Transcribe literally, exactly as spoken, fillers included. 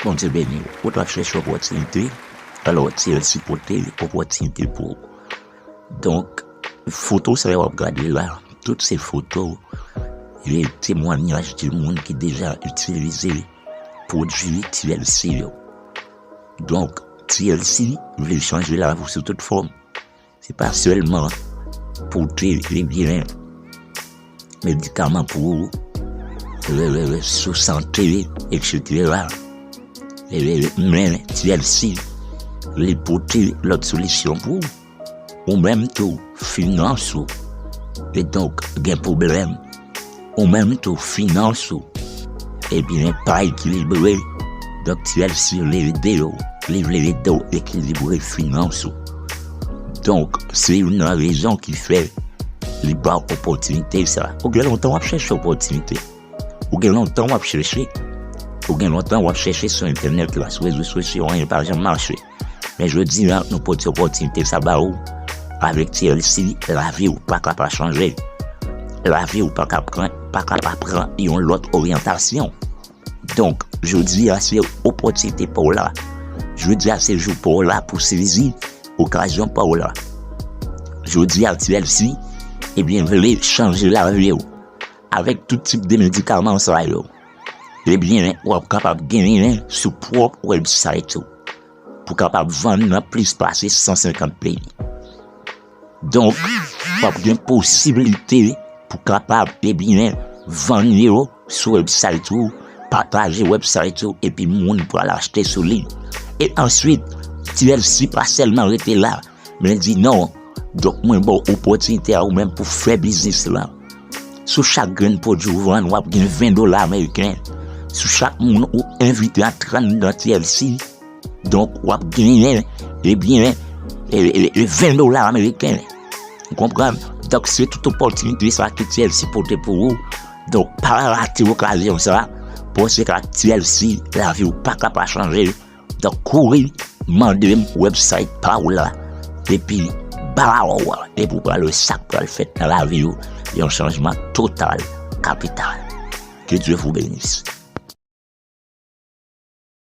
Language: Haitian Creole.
Bondye beni w. Ou t ap chèche opòtinite, alò T L C pote opòtinite pou ou. Donk, foto sa yo w ap gade la, tout se foto e temwanyaj de moun ki deja itilize pwodui T L C yo. Donk, T L C vle chanje lavi w sou tout fòm. Se pa sèlman pote, ebyen, medikaman pou ou, e, e, e, sou sante, etsetera. E, e, e, men T L C, li pote lòt solisyon pou ou. Ou menm tou, finans ou. E donk, gen pwoblèm. Ou menm tou, finans ou, ebyen, pa ekilibre. Donk, T L C vle ede w. Li vle ede w ekilibre finans ou. Donk, se youn nan rezon ki fè li ba w opòtinite sa. Ou gen lontan w ap chèche opòtinite. Ou gen lontan w ap chèche. Ou gen lontan w ap chèche sou entènèt la, sou rezo sosyo, anyen pa janm mache. Men jodi a, nou pote opòtinite sa ba ou. Avèk T L C, lavi w pa ka pa chanje. Lavi w pa ka pran, pa ka pa pran yon lòt oryantasyon. Donk, jodi a, se opòtinite pa w la. Jodi a, se jou pa w la pou sezi okazyon pa w la. Jodi a, T L C, ebyen, vle chanje lavi w. Avèk tout tip de medikaman sa yo, ebyen, w ap kapab genyen sou pwòp website ou pou kapab vann nan plis pase san senkant peyi. Donk, w ap gen posiblite pou kapab, ebyen, vann yo sou website ou, pataje website ou, epi moun pral achte sou li. E answit, T L C pa sèlman rete la, men di non. Donk, mwen ba w opòtinite a ou menm pou fè biznis lan. Sou chak grenn pwodui ou vann, w ap gen ven dola ameriken. Sou chak moun ou envite antre anndan T L C, donk, w ap genyen, ebyen, e, e, e ven dola ameriken. Ou konprann? Donk, se tout opòtinite sa ki T L C pote pou ou. Donk, pa rate okazyon sa, paske ak T L C, lavi w pa ka pa chanje. Donk, kouri, mande m website pa w la, epi ba w, epi w pral wè sa k pral fèt nan lavi w, yon chanjman total, kapital. Que Dieu vous bénisse.